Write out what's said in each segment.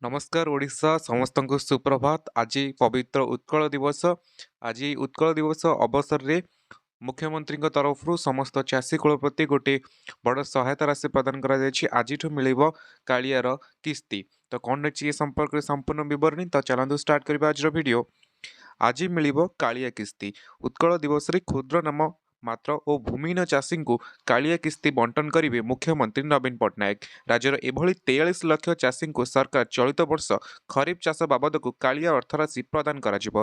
ନମସ୍କାର ଓଡ଼ିଶା, ସମସ୍ତଙ୍କୁ ସୁପ୍ରଭାତ। ଆଜି ପବିତ୍ର ଉତ୍କଳ ଦିବସ। ଆଜି ଉତ୍କଳ ଦିବସ ଅବସରରେ ମୁଖ୍ୟମନ୍ତ୍ରୀଙ୍କ ତରଫରୁ ସମସ୍ତ ଚାଷୀ କୂଳ ପ୍ରତି ଗୋଟିଏ ବଡ଼ ସହାୟତା ରାଶି ପ୍ରଦାନ କରାଯାଇଛି। ଆଜିଠୁ ମିଳିବ କାଳିଆର କିସ୍ତି। ତ କ'ଣ ରହିଛି ଏ ସମ୍ପର୍କରେ ସମ୍ପୂର୍ଣ୍ଣ ବିବରଣୀ, ତ ଚାଲନ୍ତୁ ଷ୍ଟାର୍ଟ କରିବା ଆଜିର ଭିଡ଼ିଓ। ଆଜି ମିଳିବ କାଳିଆ କିସ୍ତି। ଉତ୍କଳ ଦିବସରେ କ୍ଷୁଦ୍ର, ନାମ ମାତ୍ର ଓ ଭୂମିହୀନ ଚାଷୀଙ୍କୁ କାଳିଆ କିସ୍ତି ବଣ୍ଟନ କରିବେ ମୁଖ୍ୟମନ୍ତ୍ରୀ ନବୀନ ପଟ୍ଟନାୟକ। ରାଜ୍ୟର ଏଭଳି 43 ଲକ୍ଷ ଚାଷୀଙ୍କୁ ସରକାର ଚଳିତ ବର୍ଷ ଖରିଫ ଚାଷ ବାବଦକୁ କାଳିଆ ଅର୍ଥରାଶି ପ୍ରଦାନ କରାଯିବ।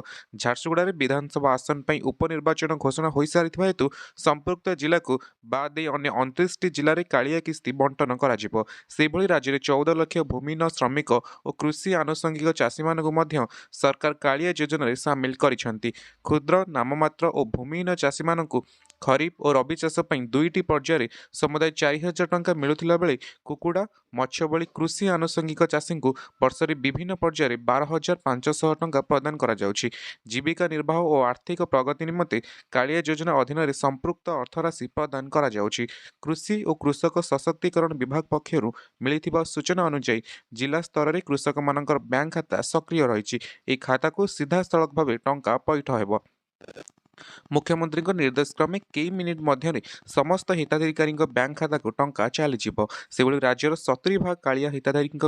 ଝାରସୁଗୁଡ଼ାରେ ବିଧାନସଭା ଆସନ ପାଇଁ ଉପନିର୍ବାଚନ ଘୋଷଣା ହୋଇସାରିଥିବା ହେତୁ ସମ୍ପୃକ୍ତ ଜିଲ୍ଲାକୁ ବାଦ୍ ଦେଇ ଅନ୍ୟ 29ଟି ଜିଲ୍ଲାରେ କାଳିଆ କିସ୍ତି ବଣ୍ଟନ କରାଯିବ। ସେହିଭଳି ରାଜ୍ୟରେ 14 ଲକ୍ଷ ଭୂମିହୀନ ଶ୍ରମିକ ଓ କୃଷି ଆନୁଷଙ୍ଗିକ ଚାଷୀମାନଙ୍କୁ ମଧ୍ୟ ସରକାର କାଳିଆ ଯୋଜନାରେ ସାମିଲ କରିଛନ୍ତି। କ୍ଷୁଦ୍ର, ନାମମାତ୍ର ଓ ଭୂମିହୀନ ଚାଷୀମାନଙ୍କୁ ଖରିଫ ଓ ରବି ଚାଷ ପାଇଁ ଦୁଇଟି ପର୍ଯ୍ୟାୟରେ ସମୁଦାୟ 4000 ଟଙ୍କା ମିଳୁଥିଲା ବେଳେ କୁକୁଡ଼ା, ମତ୍ସ୍ୟ ଭଳି କୃଷି ଆନୁଷଙ୍ଗିକ ଚାଷୀଙ୍କୁ ବର୍ଷରେ ବିଭିନ୍ନ ପର୍ଯ୍ୟାୟରେ 12,500 ଟଙ୍କା ପ୍ରଦାନ କରାଯାଉଛି। ଜୀବିକା ନିର୍ବାହ ଓ ଆର୍ଥିକ ପ୍ରଗତି ନିମନ୍ତେ କାଳିଆ ଯୋଜନା ଅଧୀନରେ ସମ୍ପୃକ୍ତ ଅର୍ଥରାଶି ପ୍ରଦାନ କରାଯାଉଛି। କୃଷି ଓ କୃଷକ ସଶକ୍ତିକରଣ ବିଭାଗ ପକ୍ଷରୁ ମିଳିଥିବା ସୂଚନା ଅନୁଯାୟୀ ଜିଲ୍ଲା ସ୍ତରରେ କୃଷକମାନଙ୍କର ବ୍ୟାଙ୍କ ଖାତା ସକ୍ରିୟ ରହିଛି। ଏହି ଖାତାକୁ ସିଧାସଳଖ ଭାବେ ଟଙ୍କା ପଇଠ ହେବ। ମୁଖ୍ୟମନ୍ତ୍ରୀଙ୍କ ନିର୍ଦ୍ଦେଶ କ୍ରମେ କେଇ ମିନିଟ୍ ମଧ୍ୟରେ ସମସ୍ତ ହିତାଧିକାରୀଙ୍କ ବ୍ୟାଙ୍କ ଖାତାକୁ ଟଙ୍କା ଚାଲିଯିବ। ସେଭଳି ରାଜ୍ୟର 70 ଭାଗ କାଳିଆ ହିତାଧିକାରୀଙ୍କ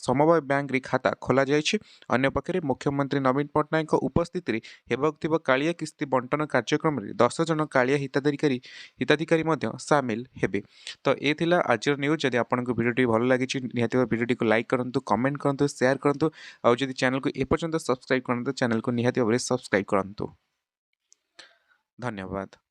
ସମବାୟ ବ୍ୟାଙ୍କରେ ଖାତା ଖୋଲାଯାଇଛି। ଅନ୍ୟପକ୍ଷରେ ମୁଖ୍ୟମନ୍ତ୍ରୀ ନବୀନ ପଟ୍ଟନାୟକଙ୍କ ଉପସ୍ଥିତିରେ ହେବାକୁ ଥିବା କାଳିଆ କିସ୍ତି ବଣ୍ଟନ କାର୍ଯ୍ୟକ୍ରମରେ 10 ଜଣ କାଳିଆ ହିତାଧିକାରୀ ମଧ୍ୟ ସାମିଲ ହେବେ। ତ ଏ ଥିଲା ଆଜିର ନ୍ୟୁଜ୍। ଯଦି ଆପଣଙ୍କୁ ଭିଡ଼ିଓଟି ଭଲ ଲାଗିଛି, ନିହାତି ଭାବେ ଭିଡ଼ିଓଟିକୁ ଲାଇକ୍ କରନ୍ତୁ, କମେଣ୍ଟ କରନ୍ତୁ, ସେୟାର କରନ୍ତୁ। ଆଉ ଯଦି ଚ୍ୟାନେଲକୁ ଏପର୍ଯ୍ୟନ୍ତ ସବସ୍କ୍ରାଇବ୍ କରନ୍ତୁ, ଚ୍ୟାନେଲକୁ ନିହାତି ଭାବରେ ସବସ୍କ୍ରାଇବ୍ କରନ୍ତୁ। ଧନ୍ୟବାଦ।